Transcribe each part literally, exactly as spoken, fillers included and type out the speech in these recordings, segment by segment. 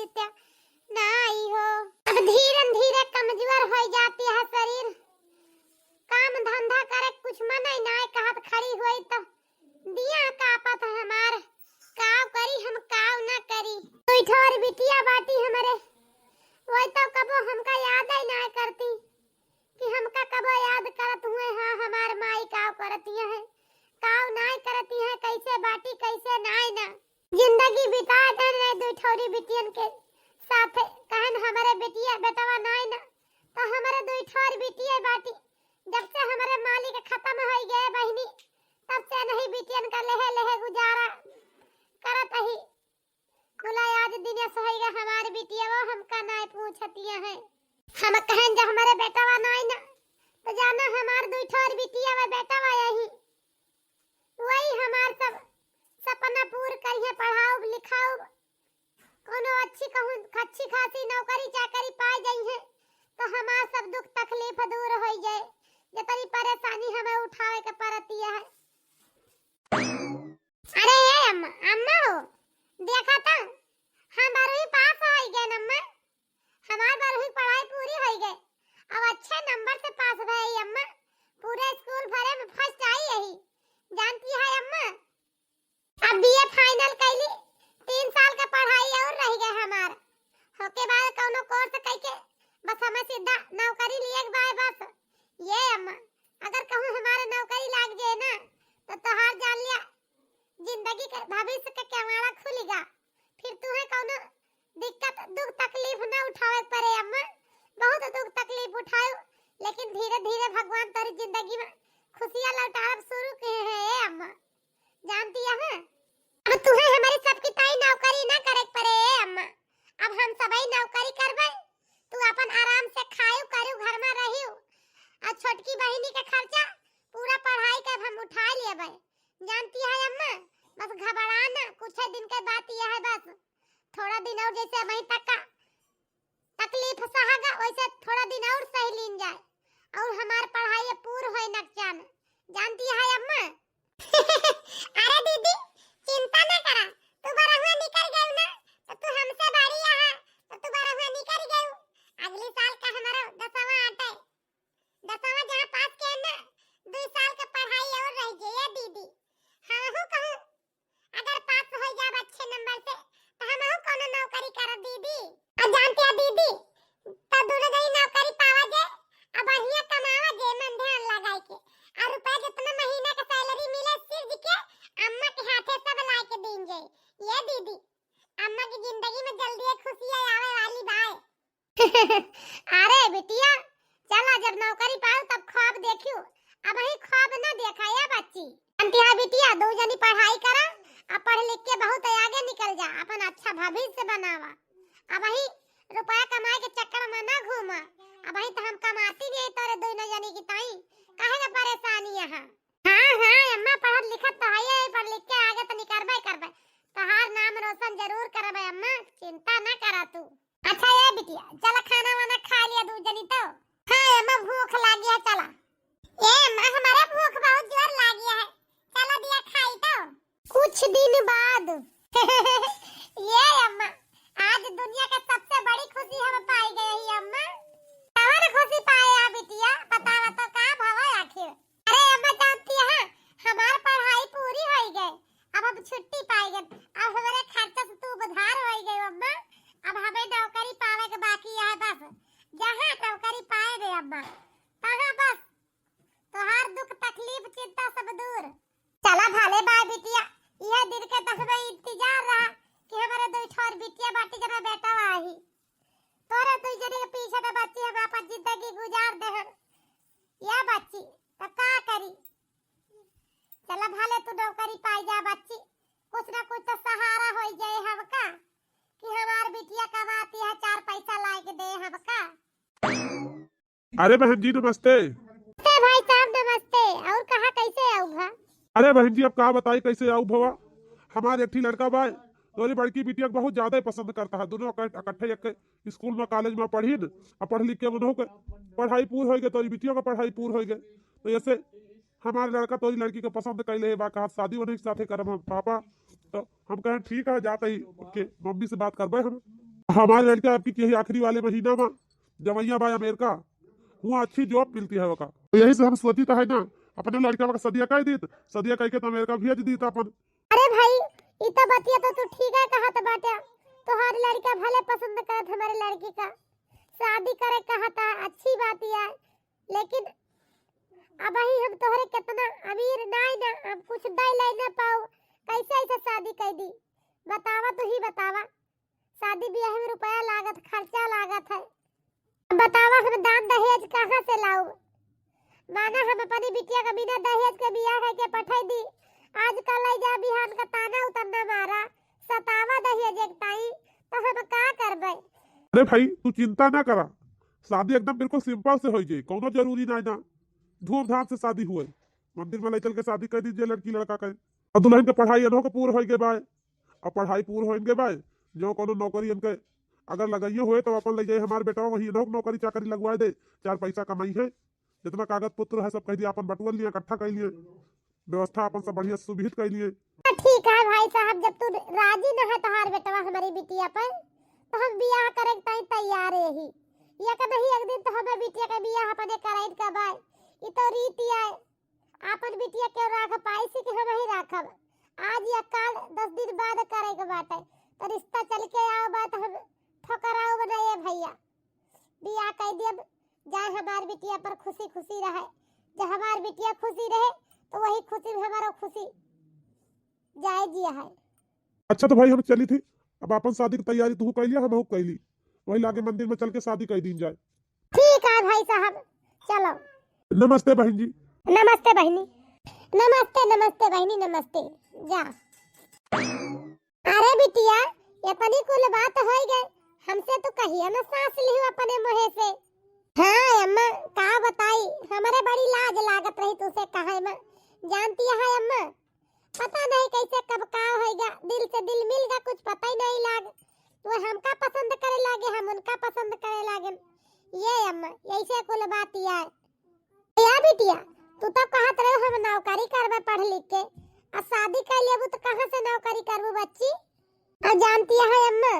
नाई हो। अब धीरे धीरे कमजोर होइ जाती है शरीर, काम धंधा करे कुछ मन ही नाय कहत खड़ी होई तो दिया कापत है हमार, काव करी हम काव ना करी। दुई ठो और बिटिया बाटी हमरे, वही तो कबो हमका याद ही नाय करती कि हमका कबो याद करत हुए, हाँ हमार माई काव करती है, काव नाय करती है, कैसे बाटी कैसे नाय ना। जिंदगी बिता देन रहे दुई ठौरी बिटियन के साथे, कहन हमरे बिटिया बेटवा नाय ना, तो हमरे दुई ठौर बिटिया बाटी। जब से हमरे मालिक खत्म होइ गए बहिनी, तब से नहीं बिटियन का लेहे लेहे गुजारा करत ही। बोला आज दिनेश होइ गए हमार बिटिया, वो हमका नाय पूछतिया है। हम कहन जब हमरे बेटवा नाय ना, तो जाना हमार दुई ठौर बिटिया व बेटवा यही, वही हमार सब सपना पूर करिहे, पढ़ाउब लिखाउब, कौनो अच्छी कहूँ अच्छी खासी नौकरी चाकरी पाए जइहे, तो हमार सब दुख तकलीफ दूर होइ जाए, जितनी परेशानी हमें उठावे के पड़ती है। अरे ए अम्मा, अम्मा हो, देखा तो हम बारहवीं पास होइ गए अम्मा, हमार बारहवीं पढ़ाई पूरी होइ गए, अब अच्छे नंबर से पास भई अम्मा, पूरे स्कूल भरे में फर्स्ट आई यही, जानती है अम्मा। अब बीए फाइनल कैली, तीन साल का पढ़ाई और रह गए हमार, होके बाद कौनो कोर्स कैके बस हमें सीधा नौकरी लिए के बाय बस। ये अम्मा, अगर कहूँ हमारे नौकरी लाग जाए ना, तो तोहार जान लिया जिंदगी के भविष्य के केवाड़ा खुलिगा, फिर तुहे कौनो दिक्कत दुख तकलीफ ना उठावे पड़े अम्मा। बहुत दुख तकलीफ उठायो, लेकिन धीरे धीरे भगवान तोरी जिंदगी में खुशियाँ लौटावब शुरू किहे हैं ए अम्मा, जानती है। अब तुहे हमारी सबकी ताई नौकरी ना करे पड़े ए अम्मा, अब हम सबई नौकरी करबे, तू अपन आराम से खायू करू घर में रहू, और छोटकी बहिनी के खर्चा पूरा पढ़ाई के हम उठा लेबे, जानती है अम्मा। बस घबरा ना, कुछ दिन के बात यह है बस, थोड़ा दिन और जैसे अबहीं तक का तकलीफ सहागा, वैसे थोड़ा दिन और सह लीन जाए, और हमार पढ़ाई पूर होए नकचान, जानती है अम्मा। अरे दीदी, चिंता ना करा, तू बरहुआ निकल गई ना, तो तू हमसे बड़ी है, तो तू बरहुआ निकल गई। अगली साल का हमारा दसवाँ आटे, दसवाँ जहाँ पास के ना, दो साल का पढ़ाई और रह गई है दीदी। हम हूँ कहूँ अगर पास हो जाब अच्छे नंबर से, तो हम हूँ कोनो नौकरी करब दीदी। और जानते हैं दीदी, तो दोनों जनी नौकरी पावा जे, और बढ़िया कमावा जे, मन ध्यान लगाई के, और रुपया जितना महीना का सैलरी मिले, सिर्ज के अम्मा के हाथे सब ला के दीन जाए। ये दीदी, अम्मा की जिंदगी में जल्दी एक खुशियाँ आवे वाली बाय। अरे बिटिया, चला जब नौकरी पाओ तब ख्वाब देखियो, अबहीं ख्वाब ना देखा ये बच्ची। जानती है बिटिया, दो जनी पढ़ाई करा, अब पढ़ लिख के बहुत आगे निकल जा, अपन अच्छा भविष्य बनावा। अबहीं रुपया कमाए के चक्कर में ना घूमा, अबहीं तो हम कमाती नहीं तोरे दोनों जनी की ताई, काहे के परेशानी यहाँ। हाँ हाँ अम्मा, पढ़त लिखत तो है, पढ़ लिख के आगे तो निकलबे करबे, तोहार नाम रोशन जरूर करबे अम्मा, चिंता ना करा तू। अच्छा ए बिटिया, चला खाना वाना खा लिया दू जनी तो। हाँ अम्मा, भूख लागी है, चला। ए अम्मा, हमारे भूख बहुत जोर लागी है, चला दिया खाई तो। कुछ दिन बाद। ये अम्मा, आज दुनिया का सबसे बड़ी खुशी हम पाई गए ही अम्मा। कवन खुशी पाए आ बिटिया, बतावा तो का भवा आखिर? अरे अम्मा जानती है, हमार पढ़ाई पूरी होई गए, अब हम छुट्टी पाई गए, अब हमारे खर्चा से तू उधार होई गए अम्मा, अब हमें नौकरी पावे के बाकी है बस, जहाँ नौकरी पाए गए अम्मा, तहाँ बस तोहार दुख तकलीफ चिंता सब दूर। चला भले बाय बिटिया, यह दिन के तो हमें इंतजार रहा कि हमारे दो छोर बिटिया बाटी जना बेटा आही। तोरे दो जने के पीछे तो बच्ची हम अपन जिंदगी गुजार दे हम। या बच्ची, तो का करी? चला भले तू नौकरी पाई जा बच्ची, कुछ ना कुछ तो सहारा होई जाए हमका कि हमार बिटिया कमाती है, चार पैसा ला के दे हमका। अरे बहन जी नमस्ते। नमस्ते भाई साहब नमस्ते। और कहा कैसे आऊ भा? अरे बहन जी अब का बताई कैसे आऊ भवा, हमार एक ठी लड़का बा, तोरी बड़की बिटिया के बहुत ज्यादा ही पसंद करता है। दोनों इकट्ठ-, इकट्ठे एक स्कूल में कॉलेज में पढ़ी न, अब पढ़ लिख के उन्हों के पढ़ाई पूर होई गए, तोरी बिटिया का पढ़ाई पूर होई गए। तो ऐसे हमार लड़का तोरी लड़की के पसंद कैले बा, कहा शादी उन्हीं के साथे करब हम पापा। तो हम कहें ठीक है, जाते ही के मम्मी से बात करबे हम। हमार लड़का अबकी यही आखिरी वाले महीना मा जवइया बा अमेरिका, हुआँ अच्छी job मिलती है ओका। तो यही से हम सोचित है ना, अपने लड़का का सदिया कइ दीत, सदिया कइ के तो अमेरिका भेज दीत अपन। अरे भाई, ई तो बतिया तो तू ठीक है कहत बाटे। तोहार लड़का भले पसंद करत हमरे लड़की का, शादी करे कहत है, अच्छी बात है, लेकिन अबही हम तोहरे केतना अमीर नाई ना, हम कुछ दइ लइ ना पाउ, कैसे ऐसे शादी कइ दी? बतावा, तू ही बतावा। शादी बियाह में रुपया लागत, खर्चा लागत है। अब बतावा, हम दान दहेज कहाँ से लाउब? माना हम अपनी बिटिया का बिना दहेज के बियाह कइ के पठाई दी, आज का लइ जा, बिहान का ताना उताना मारा, सतावा दहेज एक ताई, तो हम का करबे? अरे भाई, तू चिंता ना करा, शादी एकदम बिल्कुल simple से होइ जाई, कउनो जरूरी नाई ना धूमधाम से शादी हुए। मंदिर में लइ चल के शादी कइ दीजिए लड़की लड़का के। अब दुल्हन के पढ़ाई एनहु के पूर होइ गए बाय, अब पढ़ाई पूर होइ गए बाय, जो कउनो नौकरी इनके अगर लगाइए हुए तो अपन लइ जाए हमार बेटवा, वही एनहु के नौकरी चाकरी लगवाइ दे, चार पैसा कमाई है, जितना कागज पत्र है सब कहि दिया अपन बटुअर लिए, इकट्ठा कइ लिए, व्यवस्था अपन सब बढ़िया सुविहित कइ लिए। तो ठीक है भाई साहब, जब तू राजी न है तोहार बेटवा हमरी बिटिया पर, तो हम बियाह करे के ताई तैयार ही। या का नहीं, एक दिन तो हमें बिटिया के बियाह अपने कराइन का बाय, ई तो रीति आय। आपन बिटिया के राख पाई से कि हम ही राखब। आज या काल दस दिन बाद करे के बाटे, तो रिश्ता चल के आओ बात हम ठोकराओ बनाए भैया। बियाह कइ दियब, जाए हमार बिटिया पर खुशी खुशी रहे। जब हमार बिटिया खुशी रहे, तो वही खुशी में हमारो खुशी जाए जिया है। अच्छा तो भाई हम चली थी, अब आपन शादी की तैयारी तू कइ लिया, हम कइ ली, वही लागे मंदिर में चल के शादी कइ दीन जाए। ठीक है भाई साहब, चलो। नमस्ते बहन जी। नमस्ते बहिनी। नमस्ते, नमस्ते बहिनी, नमस्ते। जा। अरे बिटिया, इतनी कुल बात होइ गए, हमसे तू कहिया न साँस लिहू अपने मुँहे से। हाँ अम्मा, का बताई, हमरे बड़ी लाज लागत रही तुसे कहे में। जानती है अम्मा, पता नहीं कैसे कब का होइ गा, दिल से दिल मिल गा, कुछ पता ही नहीं लाग। वो हमका पसंद करे लागे, हम उनका पसंद करे लागे। ये अम्मा, ऐसे कुल बात है। या बिटिया, तू तो कहत रहे हम नौकरी करबे पढ़ लिख के, आ शादी कर लेबू तो कहाँ से नौकरी करबू बच्ची? आ जानती है अम्मा,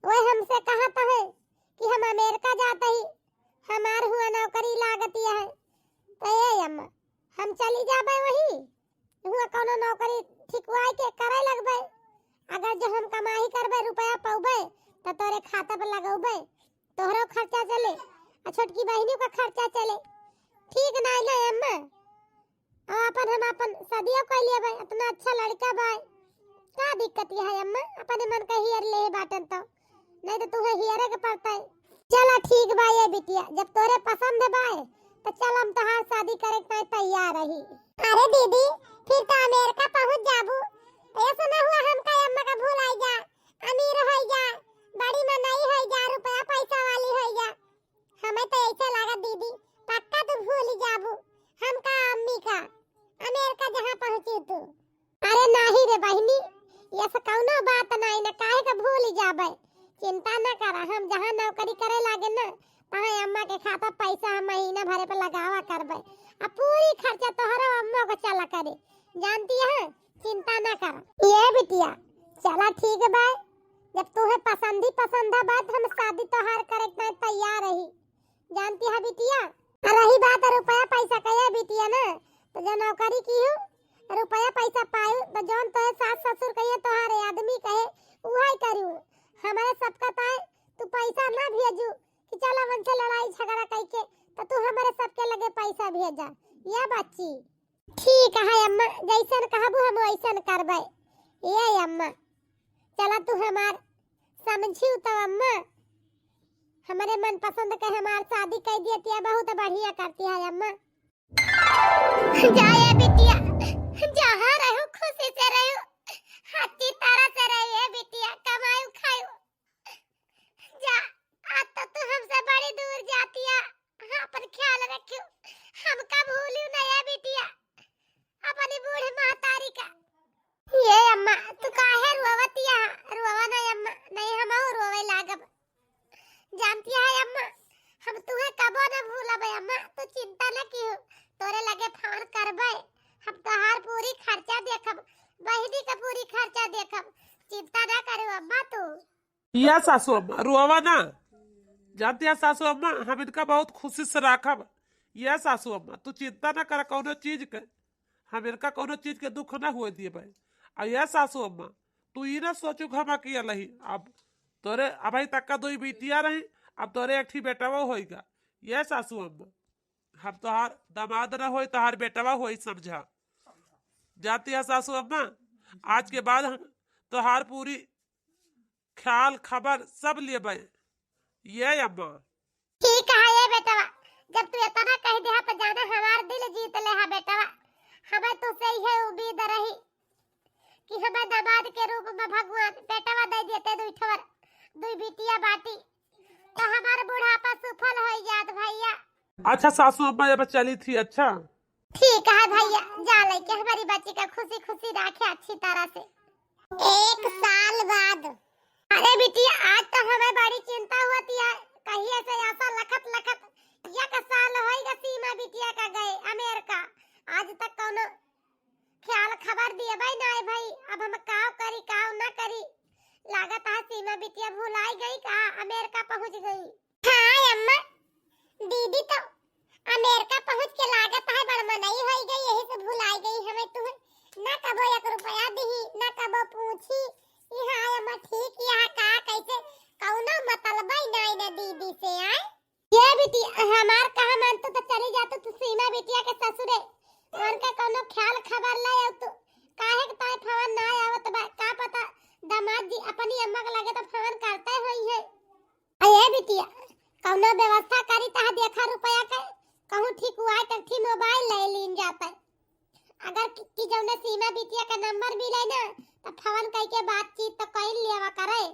वह हमसे कहत है कि हम अमेरिका जात ही, हमार हुआ नौकरी लागती है। तो ये अम्मा, हम चली जाबे वही, हुआ कउनो नौकरी ठिकवाइ के करे लगबे। अगर जो हम कमाई करबे, रुपया पउबे, तो तोरे खाता पर लगउबे, तोहरो खर्चा चले, आ छोटकी बहिनियों का खर्चा चले। ठीक नाई ना अम्मा? अब अपन हम अपन शादियों कइ लेबे, इतना अच्छा लड़का बाय। का दिक्कत है अम्मा? अपने मन का हियर ले बाटन तो, नहीं तो तुहे हियरे के पड़ता है। चला ठीक बा ये बिटिया, जब तोरे पसंद बाय तो चल हम तोहार शादी करे के तैयार रही। अरे दीदी, फिर तो अमेरिका पहुँच जाबू, तो ऐसा ना हुआ हमका अम्मा का भूल आई जा, अमीर होइ जा, बड़ी मनई होइ जा, रुपया पैसा वाली होइ जा। हमें तो ऐसे लागत दीदी, पक्का तू भूल जाबू हमका अम्मी का, अमेरिका जहाँ पहुँची तू। अरे नाही रे बहिनी, ये से कउनो बात नाही न, काहे के भूल जाबे। चिंता न करा, हम जहाँ नौकरी करे लागे न, तहाँ अम्मा के खाता पैसा हम महीना भरे पे लगावा करबे। आ पूरी खर्चा तोहरो अम्मा को चला करे, जानती है, चिंता न करा। ये बिटिया, चला ठीक बा, जब तुहे पसंद ही पसंद है बात, हम शादी तोहार करे के तैयार रही। जानती है बिटिया, आ रही बात रुपया पैसा के, ये बिटिया ना, तो जो नौकरी की हो, रुपया पैसा पायू, तो जौन तोहे सास ससुर कहिए, तोहारे आदमी कहे, उहाई करू। हमारे सबका ताए तू पैसा ना भेजू कि चला मन से लड़ाई झगड़ा कइके, तो तू हमारे सबके लगे पैसा भेजा। या बच्ची। ठीक है अम्मा, जैसन कहबू हम वैसन करबे। ये अम्मा, चला तू हमार समझियो तो अम्मा, हमरे मनपसंद के हमार शादी कइ दियतिया, बहुत बढ़िया करती है अम्मा। जा ए बिटिया, जहाँ रहू खुशी से रहू, हत्ती तरह से रहू ए बिटिया, कमायू खायू। जा, आज तो तू हमसे बड़ी दूर जातिया, हाँ, अपन ख्याल रखियो, हमका भूलियो ना ए बिटिया, अपनी बूढ़ी महतारी का। ये अम्मा, तू काहे रोवतिया? रोवा ना अम्मा, नहीं हमहू रोवे लागब। जानती है अम्मा, हम तुहे कबो ना भूलब अम्मा, तू चिंता ना कियो, तोरे लगे फोन करबे, हम तोहार पूरी खर्चा देखब, बहिनी का पूरी खर्चा देखब, चिंता ना करू अम्मा तू। या सासू अम्मा, रोवा ना। जानती है सासू अम्मा, हम इनका बहुत खुशी से राखब। या सासू अम्मा, तू चिंता ना करा कौनो चीज के, हम इनका कौनो चीज के दुख ना हुए दिए भाई। और या सासू अम्मा, तू ई ना सोचू कि हम अकेला ही, अब तोरे अबही तक का दो बिटिया रही, अब तोरे एक ठी बेटवा होइगा। या सासू अम्मा, हम तोहार दामाद ना होई, तोहार बेटवा होई, समझा। जानती है सासू अम्मा, आज के बाद हम तोहार पूरी ख्याल खबर सब लेबे। ये अम्मा। ठीक है ये बेटवा, जब तू इतना कह दे तो जाने हमार दिल जीत ले हा बेटवा। हमें तुझसे यह उम्मीद रही कि हमें दामाद के रूप में भगवान बेटवा दे देते, दुई ठवर, दुई बिटिया बाटी, तो हमार बुढ़ापा सुफल हो जात भैया। अच्छा सासू अम्मा, अब चली थी। अच्छा ठीक है भैया, जा लेके हमारी बच्ची का खुशी खुशी रखे अच्छी तरह से। एक साल बाद। अरे बिटिया, आज तो हमें बड़ी चिंता होती है, कहिए से ऐसा लखत लखत एक साल होइगा सीमा बिटिया का गए अमेरिका, आज तक कौनो ख्याल खबर दिए भाई ना है भाई। अब हम काव करी काव ना करी, लागत है सीमा बिटिया भुलाई गई का अमेरिका पहुँच गई। हाँ अम्मा, दीदी तो अमेरिका पहुँच के लागत है बड़ मनई होई गई, यही से भुलाई गई हमें। तुहे ना कबो एक रुपया दिही, ना कबो पूछी कि हाँ अम्मा ठीक यहाँ का कैसे, कौनो मतलब ही नहीं ना दीदी से। आए ये बिटिया, हमार कहा मानतू तो चली जातू तू सीमा बिटिया के ससुरे, उनका कौनो ख्याल खबर ले आऊ तू। काहे के ताई फोन ना आवत बा, का पता दामाद जी अपनी अम्मा के लगे तो फोन करते होई है। अये बिटिया, कौनो व्यवस्था करी तहा देखा रुपया के, कहूँ ठीक हुआ है तो ठीक मोबाइल ले लीन जाता है। अगर कि, कि जौने सीमा बिटिया का नंबर मिले ना, तो फोन कई के बातचीत तो कई लेवा करे।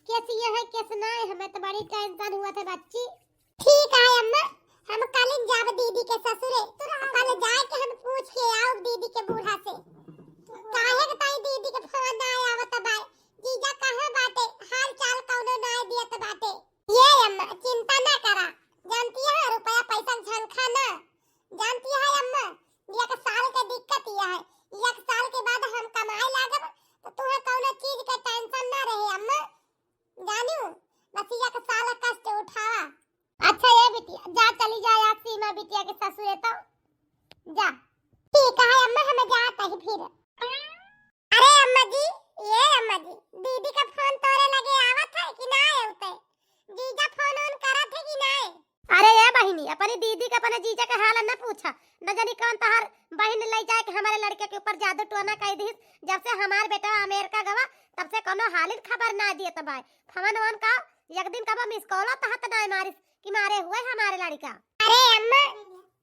कैसी है, कैसे ना है, हमें तो बड़ी टेंशन हुआ था बच्ची। ठीक है अम्मा, हम कल जाब दीदी के ससुरे, कल जाए के हम पूछ के आओ दीदी के बूढ़ा से। काहे के ताई दीदी के फोन ना आवत बा, जीजा कहाँ बाटे, हाल चाल कौनो ना दियत बाटे। ये अम्मा, चिंता ना करा, जानती है रुपया पैसा झंखा ना, जानती है अम्मा, एक साल के दिक्कत यह है, एक साल के बाद हम कमाए लागब, तो तुम्हें कौनो चीज के टेंशन ना रहे अम्मा। जानू, बस एक साल कष्ट उठावा। अच्छा ये बिटिया, जा चली जा आज सीमा बिटिया के ससुरे तो जा। ठीक है अम्मा, हम जात ही फिर। अरे अम्मा जी, ये अम्मा जी, दीदी का फोन तोरे लगे आवत है कि ना आवत है? जीजा फोन ऑन करत है कि ना? अरे ये बहिनी, अपनी दीदी का अपने जीजा के हाल न पूछा, न जानी कौन तहार बहिन ले जाए के हमारे लड़के के ऊपर जादू टोना कई दिहिस। जब से हमार बेटा अमेरिका गवा, तब से कोनो हालिन खबर ना दिए तबाय। फोन वोन का एक दिन कबो मिस कॉल तहत ना मारिस कि मारे हुए हमारे लड़का। अरे अम्मा,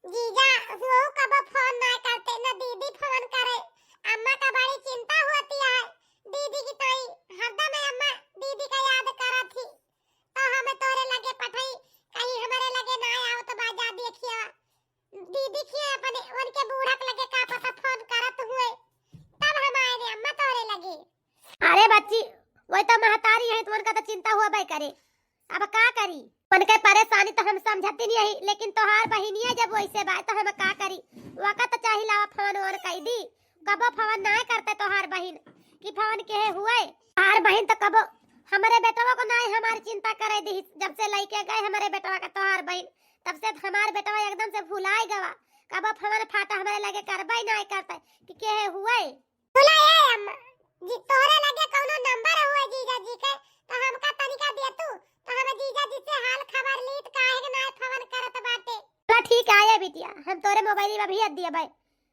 जीजा वो कबो फोन ना करते, ना दीदी फोन करे। अम्मा का बड़ी चिंता होती है दीदी की ताई, हरदम अम्मा दीदी का याद करत ही। तो हम तोरे लगे पठाई, कहीं हमारे लगे ना आओ तो बाजा देखिया। दीदी के अपने उनके बूढ़ा के लगे का पता फोन करत हुए, तब हम आए रे अम्मा तोरे लगे। अरे बच्ची, वही तो महतारी है, तो उनका तो चिंता हुआ भाई करे। अब का करी? उनके परेशानी तो हम समझती नहीं है, लेकिन तोहार बहिनिया जब वैसे बात तो हम का करी? वका तो चाही लावा फोन वोन कई दी, कबो फोन ना करते तोहार बहिन कि फोन के हुए। तोहार बहिन तो कबो हमारे बेटवा को ना हमारी चिंता करे दी, जब से लइके गए हमारे बेटवा का तोहार बहिन, तब से हमार बेटवा एकदम से भुलाए गवा। कबो फोन फाटा हमारे लगे करबे ना करते कि के हुए। सुना ए अम्मा, जी तोहरे लगे कौनो नंबर हुए जीजा जी के, तो हमका तनिका दे तू, तो हम जीजा जी से हाल खबर लीत, काहे के ना फोन करत बाटे। चला ठीक है, आया बिटिया, हम तोरे मोबाइल में भेज दिया भाई,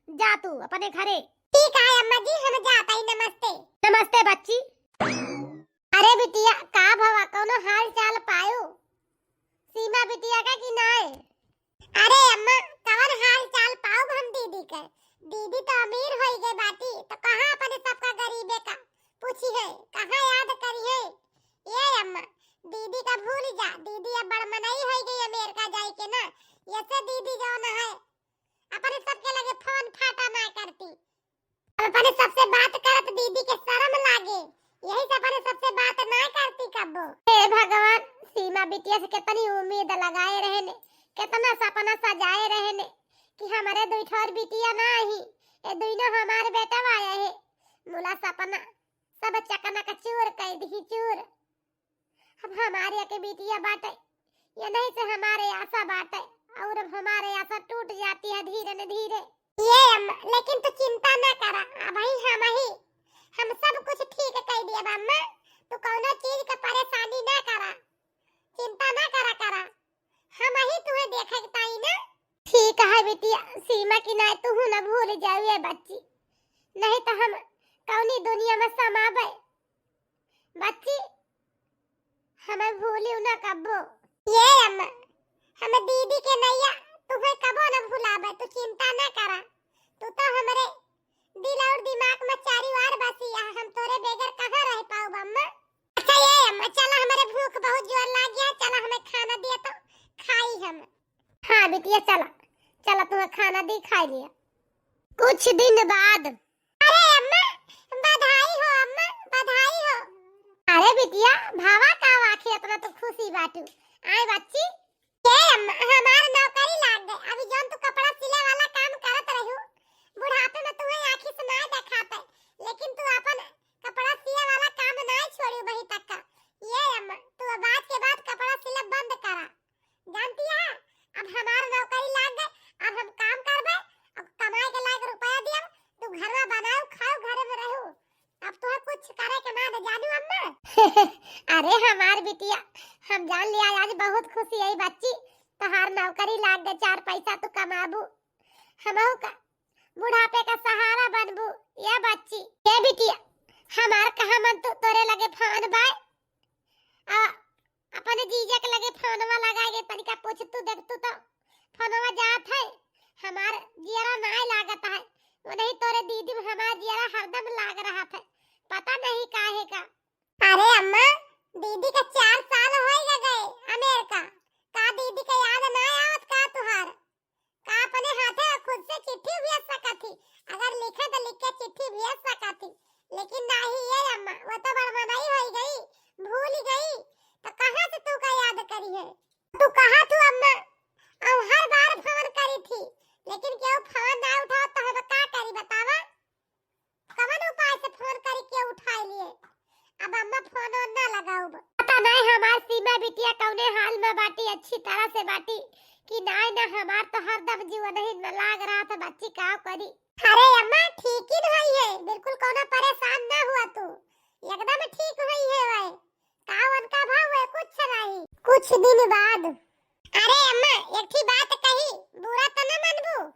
जा तू अपने घरे। ठीक है अम्मा जी, हम जाता ही, नमस्ते। नमस्ते बच्ची। अरे बिटिया, का भवा, कौनो हाल चाल पायो सीमा बिटिया का कि नाय? अरे अम्मा, कवन हाल चाल पाउब हम दीदी के? दीदी तो अमीर होई गई बाटी, तो कहाँ अपने सबका गरीबे का पूछी है, कहाँ याद करी है? ये अम्मा, दीदी का भूल जा, दीदी अब बड़ मनई होई गई अमेरिका जाए के ना, ये से दीदी जौन है, अपने सबके लगे फोन फाटा ना करती। अब अपने सबसे बात करत दीदी के शर्म लागे, यही से अपने सबसे बात ना करती कब्बो। हे भगवान, सीमा बिटिया से कितनी उम्मीद लगाए रहे ने, कितना सपना सजाए रहे ने कि हमारे दुई ठोर बिटिया ना ही, ये दुइनो हमारे बेटा आया है। मुला सपना सब चकना का चूर कर दी चूर। हमारे के बिटिया बाटे, ये नहीं से हमारे आशा बाटे, और अब हमारे आशा टूट जाती है धीरे न धीरे। ये अम्मा, लेकिन तू चिंता ना करा, अबही हम ही, हम सब कुछ ठीक कइ दिया अम्मा, तू कौनो चीज के परेशानी ना करा, चिंता ना करा करा, हम ही तुहे देखे के ताई ना। ठीक है बिटिया, सीमा की नाई तू ना भूल जावे बच्ची, नहीं तो हम कौनी दुनिया में समाबे बच्ची, हमें भूलियो ना कब्बो। ये अम्मा, हम दीदी के नैया तुहे कबो ना भुलाबे, तू चिंता ना करा, तू तो हमरे दिल और दिमाग में चारी वार बसी है, हम तोरे बगैर कहाँ रह पाउब अम्मा? अच्छा ये अम्मा, चला हमरे भूख बहुत जोर लाग गया, चला हमें खाना दिया तो खाई हम। हाँ बिटिया चला, चला तुम्हें खाना दी खाई लिया। कुछ दिन बाद। अरे अम्मा, बधाई हो अम्मा, बधाई हो। अरे बिटिया, भावा का आँखी इतना तो खुशी बाटू? आए बच्ची। ए अम्मा, हमार नौकरी लाग गए। अभी जौन तू कपड़ा सिले वाला काम करत रहू, बुढ़ापे में तुम्हें आँखी से ना देखा पाए, लेकिन तू अपन कपड़ा सिले वाला काम ना छोड़ी बही तक का। ये अम्मा, तू अब आज के बाद कपड़ा सिले बंद करा। जानती है, अब हमार नौकरी लाग गए, अब हम काम करबे, अब कमाए के लायक रुपया दियब, तू घरवा बनाओ, खाओ, घरे में रहू, अब तुहे कुछ करे के ना दे, जानू अम्मा। अरे हमार बिटिया, हम जान लिया आज बहुत खुशी है बच्ची, तोहार नौकरी लाग गए, चार पैसा तू कमाबू, हमहू का बुढ़ापे का सहारा बनबू। ये बच्ची, ये बिटिया, हमार कहा मन तू तोरे लगे फोन बाय, आ अपने जीजा के लगे फोनवा लगाए के तनिका पूछतू देखतू तो फोनवा जात है, हमार जियरा नाय लागत है, वो नहीं तोरे दीदी में हमार जियरा हरदम लाग रहा है, पता नहीं काहे का। अरे अम्मा, दीदी का चार साल होइगा गए अमेरिका, का दीदी का याद ना आवत का तुहार? का अपने हाथे खुद से चिट्ठी भेज सकत ही? अगर लिखे तो लिख के चिट्ठी भेज सकत ही, लेकिन नाही ये अम्मा, वो तो बड़मनाई होई गई, भूल गई, तो कहाँ से तू का याद करी है? तू कहा तू अम्मा, अब हर बार फोन करी थी, लेकिन केहू फोन ना उठाओ तो हम का करी बतावा? कवन उपाय से फोन करी के उठाई लिए? अब अम्मा फोन ओन ना लगाउब। पता नहीं हमार सीमा बिटिया कौने हाल में बाटी, अच्छी तरह से बाटी कि नाय ना, हमार तो हरदम जीवन ही में लाग रहा था बच्ची, का करी? अरे अम्मा, ठीक ही नहीं है, बिल्कुल कौनो परेशान ना हुआ तू, एकदम ठीक हुई है वह। का उनका भाव है, कुछ नहीं। कुछ दिन बाद। अरे अम्मा, एक ठी बात कही, बुरा तो न मनबू?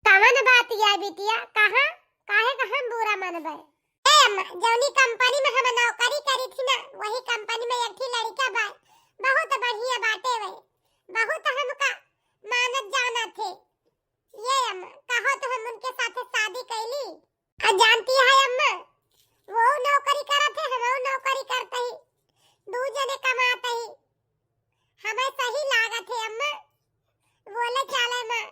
कवन बात या बिटिया, कहाँ, काहे का हम बुरा मनबे? ए अम्मा, जौनी कंपनी में हम नौकरी करी थी ना, वही कंपनी में एक ठी लड़का बा, बहुत बढ़िया बाटे वे, बहुत हमका मानत जानत थे। ये अम्मा, कहो तो हम उनके साथे शादी कैली। आ जानती है अम्मा, वो नौकरी करत है, हम नौकरी करते ही, दू जने कमाते ही, हमें सही लागत है अम्मा। बोले चाले में,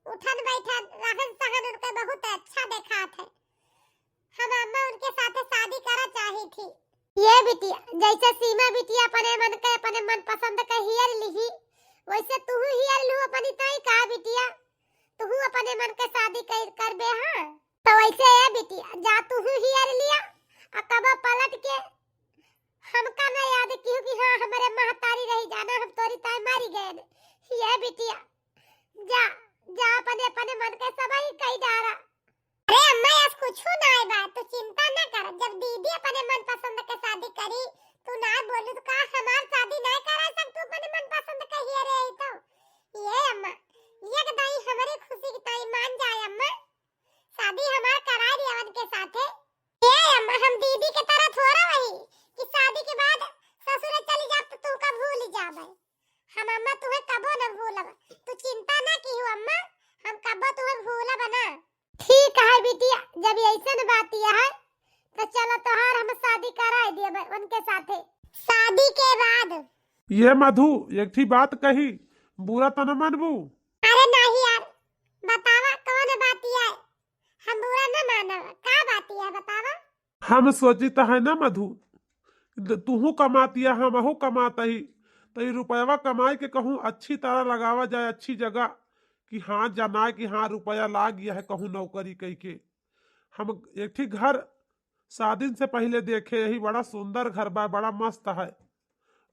उठन बैठन, रहन सहन उनके बहुत अच्छा देखात है। हम अम्मा उनके साथे शादी करा चाही थी। ये बिटिया, जैसे सीमा बिटिया अपने मन के, अपने मनपसंद के हियर लिही, वैसे तुहू हियर लिहू अपनी ताई का बिटिया, तुहू अपने मन के शादी कर, करबे, हाँ? तो वैसे ए बिटिया, जा तुहू हियर लिया, आ कबो पलट के हमका ना याद किहू कि हाँ, हमरे महतारी रही जाना, हम तोरी ताई मारी गए। ये बिटिया, जा, जा अपने, अपने मन के सबही कई डारा। अरे अम्मा, आज कुछू ना आए बा, तू चिंता ना कर। जब दीदी अपने मनपसंद के शादी करी, तू ना बोलू तो का हमार शादी ना करा सक तू अपने मनपसंद के हियरे आई तो? ये अम्मा, ये के दाई हमरे खुशी की ताई मान जाए अम्मा, शादी हमार कराए दिया उनके साथे। ये अम्मा, हम दीदी के तरह थोड़ा वही कि शादी के बाद ससुर चली जाब तो तू का भूल जाबे। हम अम्मा तुहे कबो न भूलब, तू चिंता ना किहू अम्मा, हम कबो तुहे भूलब ना। ठीक है बिटिया, जब ऐसन बात यह है, तो चलो तोहार हम शादी कराए देबे उनके साथे। शादी के बाद। ये मधु, एक ठी बात कही, बुरा तो न मनबू? अरे नहीं यार, बतावा कौन बात यह है? हम बुरा न मानब, का बात यह है बतावा? हम सोचित है ना मधु, द-, तुहू कमातिया, हमहू कमात ही, तो ई रुपयवा कमाई के कहूँ अच्छी तरह लगावा जाए, अच्छी जगह, कि हाँ, जनाए कि हाँ, रुपया लाग गया है कहूँ नौकरी कई के। हम एक ठी घर शादी से पहले देखे, यही बड़ा सुंदर घर बा, बड़ा मस्त है,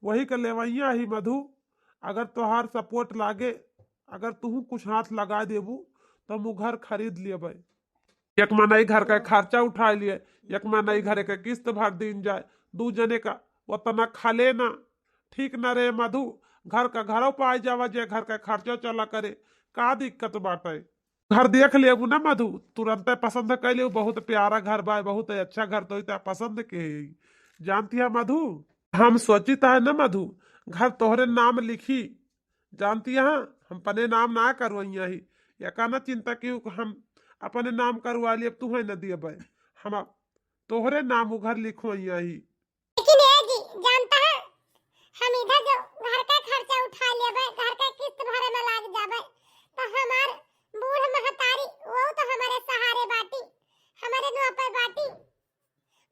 वही के लेवइया ही मधु। अगर तोहार support लागे, अगर तुहू कुछ हाथ लगाइ देबू, तो हम उ घर खरीद लेबै। एक मनई घर का खर्चा उठाइ लिए, एक मनई घर के किस्त भर दीन जाए, दू जने का ओतना खले ना, ठीक न रहे मधु। घर का घरौ पाइ जावा, जे घर का खर्चा चला करे, का दिक्कत बाटे? घर देख लेबू ना मधु, तुरंते पसंद कइ लेबू। बहुत प्यारा घर बा, बहुत अच्छा घर, तोही त पसंद के है। जानती है मधु, हम सोचित है ना मधु, घर तोहरे नाम लिखी। जानती है, हम अपने नाम ना करवइया ही, एका ना चिंता की हम अपने नाम करवा लिए, अब तुहै न दियबै, हम तोहरे नाम उ घर लिखवइया ही। लेकिन ए जी, जानता है, हम इधर जो घर का खर्चा उठा लेबै, घर का किस्त भरे में लाग जाबै, तो हमार बूढ़ महतारी, वो तो हमारे सहारे बाटी, हमारे नुआ पर बाटी।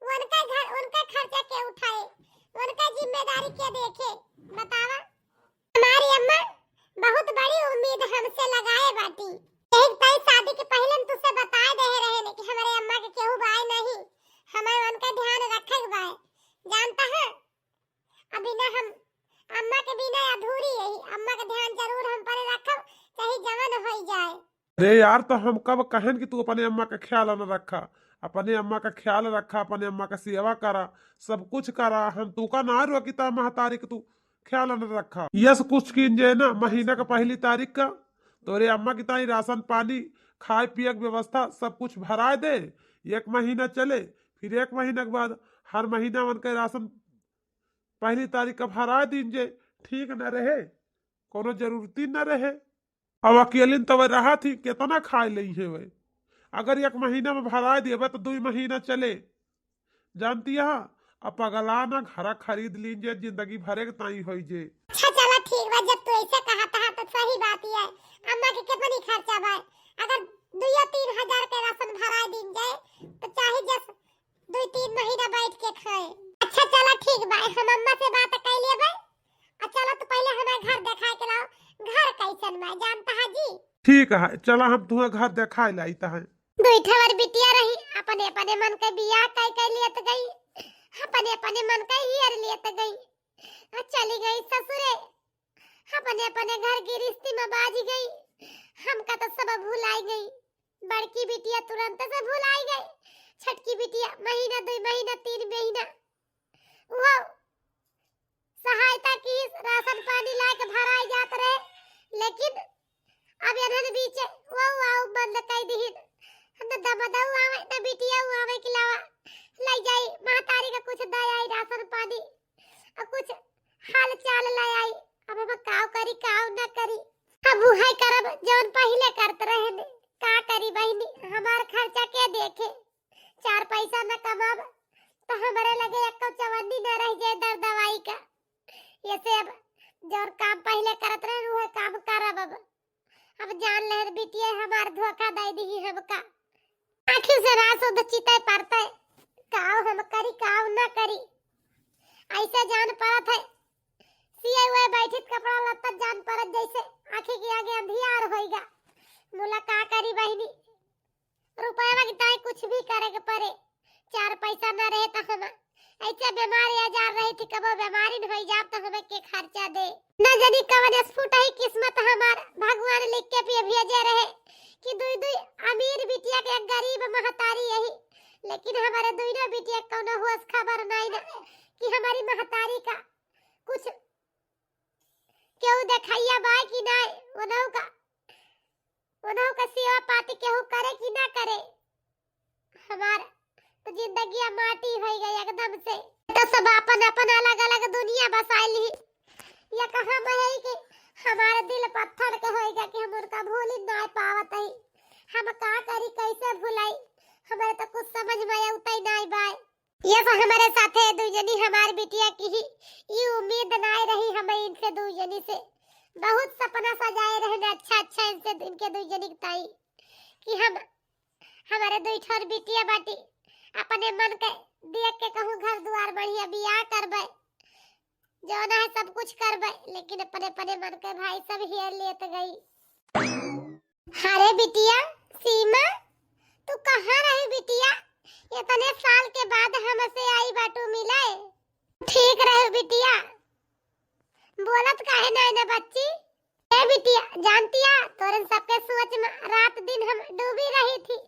उनका घर, उनका खर्चा के उठाए, उनका जिम्मेदारी के देखे, बतावा? हमारी अम्मा बहुत बड़ी उम्मीद हमसे लगाए बाटी। एक तई शादी के पहले हम तुझसे बताए दे रहे ने कि हमारे अम्मा के केहू बाय नहीं, हमें उनका ध्यान रखे के बाय। जानता है, अभी ना हम अम्मा के बिना अधूरी यही, अम्मा के ध्यान जरूर हम पर रखब, चाहे जवन होई जाए। अरे यार, तो हम कब कहन कि तू अपने अम्मा का ख्याल न रखा? अपने अम्मा का ख्याल रखा, अपने अम्मा का सेवा करा, सब कुछ करा। हम तू का ना रोकिता महतारी के तू ख्याल न रखा। यस कुछ कीन जे ना, महीना का पहली तारीख का तोरे अम्मा की ताई राशन पानी, खाए पिए के व्यवस्था, सब कुछ भराए दे। एक महीना चले, फिर एक महीना के बाद हर महीना उनके राशन पहली तारीख का भराए दीन जे, ठीक न रहे, कोनो जरूरती न रहे। अब अकेलिन तब रहा थी, कितना खाए लेइहैं वै? अगर एक महीना में भराए देबै तो दुई महीना चले। जानती है, अब पगला ना, घरा खरीद लीन जे, जिंदगी भरे के ताई होई जे। अच्छा चला ठीक बा, जब तू ऐसे कहत है तो सही बात ही है। अम्मा के कितनी खर्चा बा, अगर दुइयो तीन हजार के राशन भराए दीन जाए तो चाहे जस दुई तीन महीना बैठ के खाए। अच्छा चला ठीक बा, हम अम्मा से बात कर लेबै। आ चला तू पहले हमें घर दिखाए के लाओ, घर कैसन बा, जानता है जी? ठीक है, चला हम तुम्हें घर दिखाए लाइत है। दुई ठवर बिटिया रही, अपने अपने मन के बियाह कई कई लेत गई, अपने अपने मन के हियर लेत गई, आ चली गई ससुरे, अपने अपने घर गिरस्ती में बाझ गई। हमका तो सब भुलाई गई। बड़की बिटिया तुरंत से भुलाई गई, छटकी बिटिया महीना, दुई महीना, तीन महीना वो सहायता की राशन पानी ला के भराई जात रहे, लेकिन अब इन्हन बीच वो आओ बंद कर दीहिन। न दमदऊ आवे, न बिटिया आवे के लावा। ले जाई महतारी का कुछ दे आई राशन पानी, और कुछ हाल चाल ले आई। अब हम काव करी, काव न करी। अब उहे करब जौन पहिले करत रहे ने। का करी बहिनी, हमार खर्चा के देखे? चार पैसा न कमाब तो हमरे लगे एको चवन्नी न रह जाए दर दवाई का। ऐसे अब जौन काम पहिले करत रहे उहे काम करब। अब अब जान लेहन बिटिया हमार धोखा दे दी हमका। आँखी से ना सुध चिते परते, काव हम करी काव न करी। ऐसे जान परत है सिए हुए बैठित कपड़ा लत्ता जान परत जैसे आँखी के आगे अंधियार होइगा। मुला का करी बहिनी, रुपया की ताई कुछ भी करे के परे, चार पैसा न रहे तो हम ऐसे बीमार आजार रही थी, कबो बीमारी न होई जाब तो हमें के खर्चा दे। न जानी कवन स्फुट ही किस्मत हमार, भगवान लिख के भी भेजे रहे कि दुई दुई अमीर बिटिया के एक गरीब महतारी यही, लेकिन हमारे दुइनो बिटिया कौनो होश खबर नहीं न कि हमारी महतारी का कुछ केहू देखैया बाय कि नाय, ओनहु का, ओनहु का सेवा पाती केहू करे कि ना करे। हमार तो जिंदगिया माटी होई गई एकदम से। तो सब अपन अपन अलग अलग दुनिया बसाई ली। ये कहाँ में है कि हमारे दिल पत्थर के होई गया कि हम उनका भूल ही ना पावत ही। हम का करी, कैसे भुलाई, हमारे तो कुछ समझ में आवत ही नाय बाय। ये तो हमारे साथे दुई जनी हमार बिटिया की ही, ई उम्मीद नाय रही हमें इनसे दुई जनी से। बहुत सपना सजाए रहे न अच्छा अच्छा इनसे, इनके दुई जनी के ताई कि हम, हमारे दुई ठोर बिटिया बाटी, अपने मन के देख के कहूँ घर दुआर बढ़िया बियाह करबे, जौन है सब कुछ करबे, लेकिन अपने अपने मन के भाई सब हेर लेत गई। अरे बिटिया सीमा, तू कहाँ रही बिटिया? इतने साल के बाद हमसे आई बाटू मिले। ठीक रहे बिटिया, बोलत काहे नाई ना बच्ची? ए बिटिया, जानतिया, तोरन सबके सोच में रात दिन हम डूबी रही थी।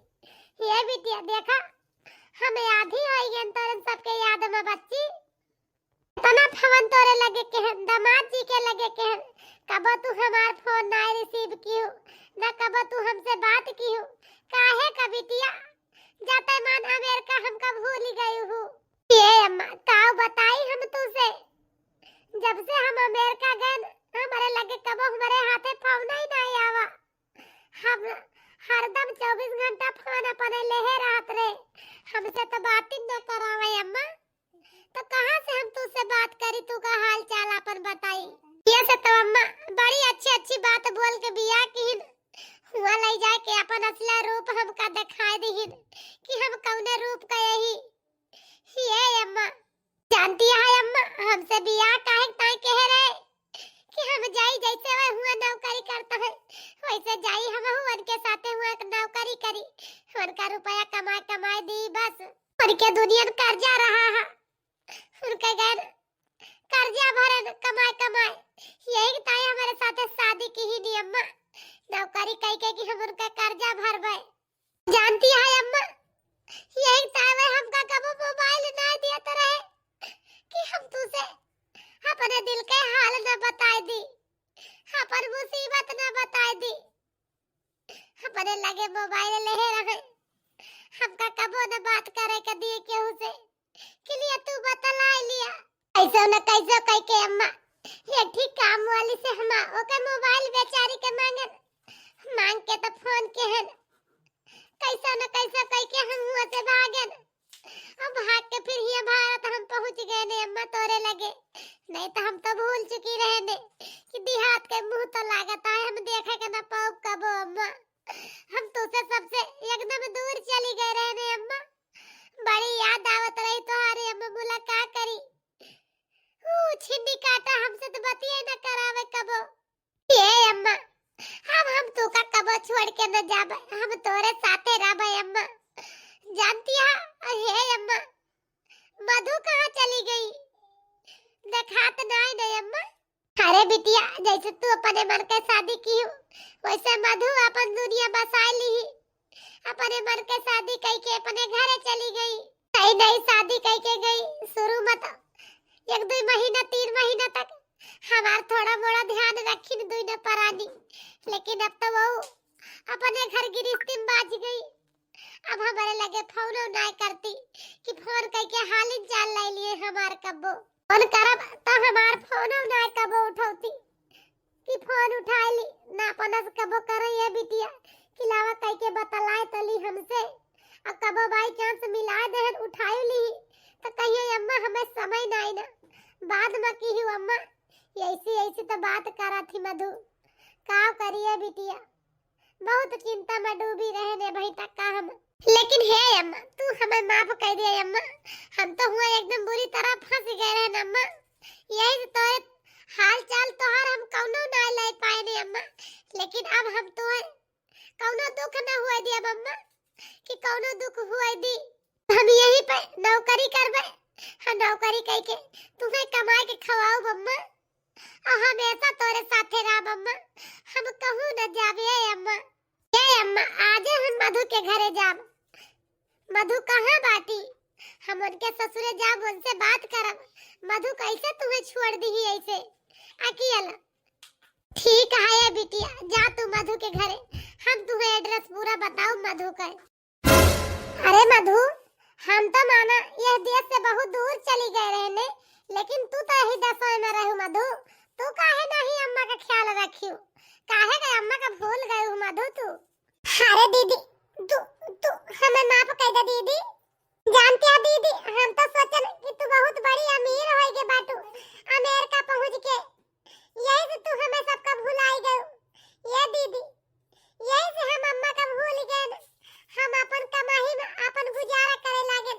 ए बिटिया, देखा, हम आधी होई गए तोरन सबके याद में बच्ची। इतना फोन तोरे लगे केहन, दामाद जी के लगे केहन, कबो तू हमार फोन नाई receive किहू, ना कबो तू हमसे बात किहू। काहे का बिटिया? जाते मान अमेरिका हमका भूल गई हूँ। ए अम्मा, काऊ बताई हम तुसे? जब से हम अमेरिका गए, हमरे लगे कबो हमरे हाथे फोन ही नाई आवा। हम हरदम चउबीस घंटा फोन अपने लेहे रहत रहे, हमसे तो बात ही न करावे अम्मा। तो कहाँ से हम तुसे बात करी, तू का हाल चाल अपन बताई? ये से तो अम्मा बड़ी अच्छी अच्छी बात बोल के बियाह किहिन, हुआ ले जाए के अपन असला रूप हमका दिखाई दिहिन कि हम कौने रूप का यही। ये अम्मा, जानतिया है अम्मा, हमसे बियाह काहे ताई कहे रहे कि हम जाई, जैसे वह हुआ नौकरी करता है, वैसे जाई हम हुआ उनके साथे हुआ एक नौकरी करी, उनका रुपया कमाए कमाए दी बस, उनके दुनिया में कर्जा रहा है, उनके गैर कर्जा भरन कमाए कमाए, यही ताई हमारे साथे शादी किहिन अम्मा, नौकरी कई के कि हम उनका कर्जा भरबे। जानती है अम्मा, यही ताई हमका कबो मोबाइल ना दियत रहे कि हम तुसे अपने दिल के हाल न बताए दी, अपन मुसीबत न बताए दी। अपने लगे मोबाइल लेहे रहे, हमका कबो न बात करे के दिए केहू से। कि लिया तू बतलाई लिया। कैसे न कैसे कह के अम्मा, ये ठीक काम वाली से हम ओके मोबाइल बेचारी के मांगन, मांग के तो फोन केहन, कैसे न कैसे कह के हम हुआ से भागन। अब भाग के फिर हिया भारत हम पहुँच गए ने अम्मा तोरे लगे, नहीं तो हम तो भूल चुकी रहे ने कि देहात के मुँह तो लागत है हम देखे के न पाउब कबो अम्मा। हम तुसे सबसे एकदम दूर चली गए रहे ने अम्मा। बड़ी याद आवत रही तोहारे अम्मा, बोला का करी। ऊ छिंडी काटा हमसे तो बतिये न करावे कबो। ए अम्मा, अब हम तू का कबो छोड़ के न जाबे, हम तोरे साथे रहबे अम्मा। जानती है, हे अम्मा, मधु कहाँ चली गई? देखात नाई न अम्मा। अरे बिटिया, जैसे तू अपने मन के शादी किहू, वैसे मधु अपन दुनिया बसाए ली, अपने मन के शादी कई के अपने घरे चली गई। नई नई शादी कई के गई, शुरू में तो एक दुई महीना, तीन महीना तक हमार थोड़ा मोड़ा ध्यान रखिन दुई न परानी, लेकिन अब तो वो अपने घर गिरस्ती में बाज गई। अब हमारे लगे फोनो नाय करती कि फोन कई के हाल चाल ले लिए हमार कब्बो। फोन करब तो हमार फोनो नाय कबो उठौती कि फोन उठाए ली, ना अपन से कबो करे ये बिटिया कि लावा कई के बतलाए तो ली हमसे। और कबो by chance मिलाए देहन उठाए ली तो कहिए अम्मा हमें समय नाय ना, बाद में की ही अम्मा, ऐसी ऐसी तो बात करा थी मधु। का करिए बिटिया, बहुत चिंता में डूबी रहे ने भाई तक का हम। लेकिन हे अम्मा, तू हमें माफ कर दे अम्मा, हम तो हुआ एकदम बुरी तरह फंस गए रहे न अम्मा। यही से तोरे हाल चाल तोहार हम कौनो ना ले पाए ने अम्मा, लेकिन अब हम तोहे कौनो दुख ना हुए दी अब अम्मा, कि कौनो दुख हुए दी। हम यहीं पे नौकरी करबे, हम नौकरी कई के तुम्हें कमाए के खवाऊ अम्मा। आ हमेशा तोरे साथे रहब अम्मा, हम कहूँ न जाबे ए अम्मा। ए अम्मा, आजे हम मधु के घरे जाब। मधु कहाँ बाटी? हम उनके ससुरे जाब, उनसे बात करब। मधु कैसे तुम्हें छोड़ दी ऐसे अकेला? ठीक है ए बिटिया, जा तू मधु के घरे, हम तुम्हें address पूरा बताओ मधु का। अरे मधु, हम तो माना यह देश से बहुत दूर चली गए रहने, लेकिन तू तो यही दशा में रहू मधु। तू काहे नहीं अम्मा का ख्याल रखियो? काहे गए अम्मा का भूल गए हो मधु तू? अरे दीदी, तू, तू हमें माफ कर दे दीदी। जानती है दीदी, हम तो सोचन कि तू बहुत बड़ी अमीर होइगे बाटू, अमेरिका पहुँच के। यही से तू हमें सबका भुलाई गयो। ये दीदी, यही से हम अम्मा का भूल गए। हम अपन कमाई में अपन गुजारा करे लागे।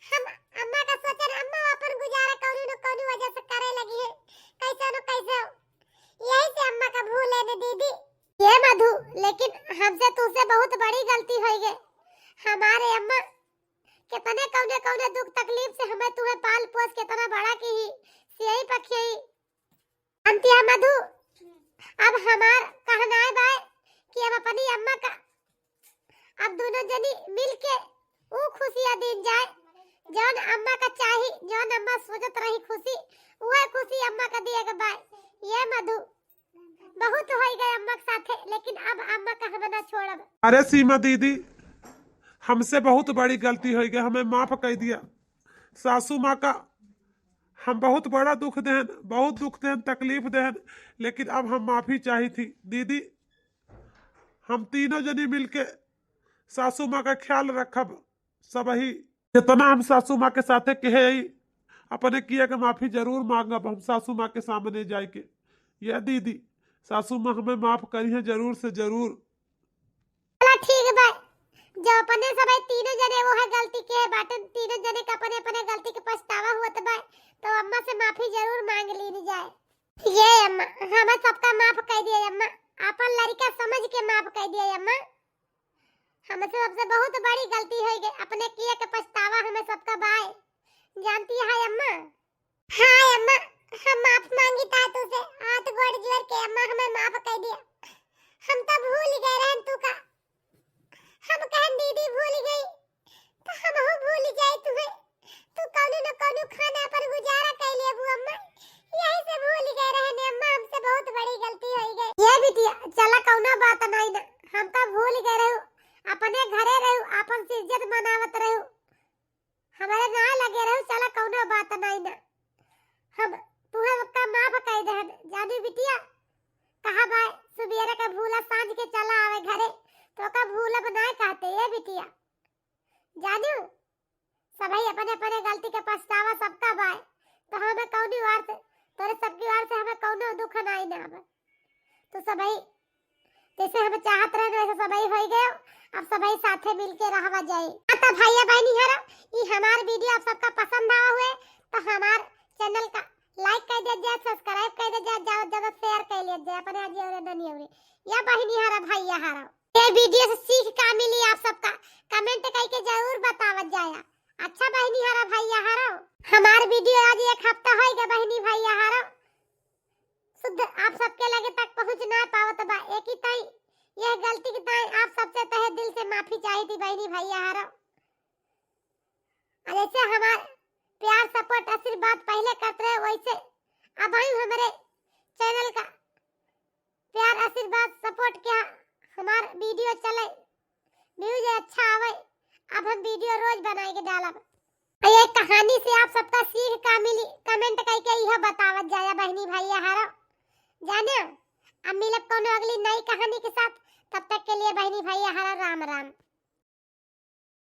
हम अम्मा का सोचन, अम्मा अपन गुजारा कौनो न कौनो वजह से करे लगी है, कैसे न कैसे हो। यही से अम्मा का भूल है न दीदी। ये मधु, लेकिन हमसे तुझसे बहुत बड़ी गलती हो गई। हमारे अम्मा कितने कौने कौने दुख तकलीफ से हमें तुम्हें पाल पोस के इतना बड़ा की ही, सियई पखियई। मधु, अब हमार कहनाय बाय कि अब अपनी अम्मा का, अब दुनो जनी मिलके ऊ खुशियाँ दीन जाए, जौन अम्मा का चाही, जौन अम्मा सोचत रही खुशी, उहे खुशी अम्मा का दिए के बाय। ये मधु, बहुत होई गए अम्मा के साथे, लेकिन अब अम्मा का हम ना छोड़ब। अरे सीमा दीदी, हमसे बहुत बड़ी गलती होई गए, हमें माफ कर दिया। सासू माँ का हम बहुत बड़ा दुख देहन, बहुत दुख देहन, तकलीफ देहन, लेकिन अब हम माफी चाही थी दीदी। हम तीनों जनी मिलके सासू माँ का ख्याल रखब। सबही जितना हम सासू माँ के साथे कहे हई, अपने किया के माफी जरूर मांगब हम सासू माँ के सामने जाए के। ये दीदी, सासू माँ हमें माफ करी है जरूर से जरूर। चला ठीक बा, जो अपने सबही तीनों जने वो है गलती के बाटे, तीनों जने के अपने अपने गलती के पछतावा हुआ तो बा, तो अम्मा से माफी जरूर मांग लीन जाए। ये अम्मा, हमें सबका माफ कर दिए अम्मा, अपन लड़का समझ के माफ कर दिए अम्मा। हमसे सबसे बहुत बड़ी गलती हो गई, अपने किए के पछतावा हमें सबका बाय। जानती है अम्मा? हाँ अम्मा, हम माफ मांगी था तुझसे, हाथ गोड़ जोड़ के अम्मा हमें माफ कर दिया। हम तो भूल गए रहन तू का। हम कहन दीदी भूल गई, तो हमहू भूल जाए तुहे। तू कौनो न कौनो खाना पर गुजारा कर लेबू अम्मा, यही से भूल गए रहने अम्मा, हमसे बहुत बड़ी गलती हो गई। ये बिटिया, चला कौनो बात नहीं ना, हम तो भूल गए रहू, अपने घरे रहू, अपन से इज्जत मनावत रहू, हमारे ना लगे रहू, चला कौनो बात नहीं ना, हम तुहे ओका माफ कर देहन। जानी बिटिया, कहा बाय सुबेरे के भूला सांझ के चला आवे घरे, तो ओका भूलब ना कहते ये बिटिया। जानू, सबही अपने अपने गलती के पछतावा सबका बाय, तो हमें कौनी वार से, तोरे सबकी वार से हमें कौनो दुख नाई ना अब। तो सबही जैसे हम चाहत रहे वैसे सबही होई गयो, अब सबही साथे मिलके रहवा जाए। हाँ तो भैया बहनी हरो, ई हमार वीडियो आप सबका पसंद आवा हुए तो हमार चैनल का लाइक कर दे जाए, सब्सक्राइब कर दे जाए, ज्यादा से ज्यादा शेयर कर ले जाए अपने आजी और ननी और या बहनी हरा भैया हरा। ये वीडियो से सीख का मिली आप सबका, कमेंट करके जरूर बतावत जाया। अच्छा बहनी हरा भैया हरा, हमार वीडियो आज एक हफ्ता होई गया बहनी भैया हरा, शुद्ध आप सबके लगे तक पहुँच ना पावत बा। एक ही ताई यह गलती के ताई आप सबसे तहे दिल से माफी चाही थी बहनी भैया हरा। और जैसे हमार प्यार सपोर्ट आशीर्वाद पहले करत रहे वैसे अब हम हमारे चैनल का प्यार आशीर्वाद सपोर्ट के हमार वीडियो चले, व्यूज अच्छा आवे, अब हम वीडियो रोज बनाए के डालब। और ये कहानी से आप सबका सीख का मिली कमेंट करके यह बतावत जाया बहनी भैया हरा। जाने अब मिलब कोनो अगली नई कहानी के साथ, तब तक के लिए बहनी भैया हरा राम राम।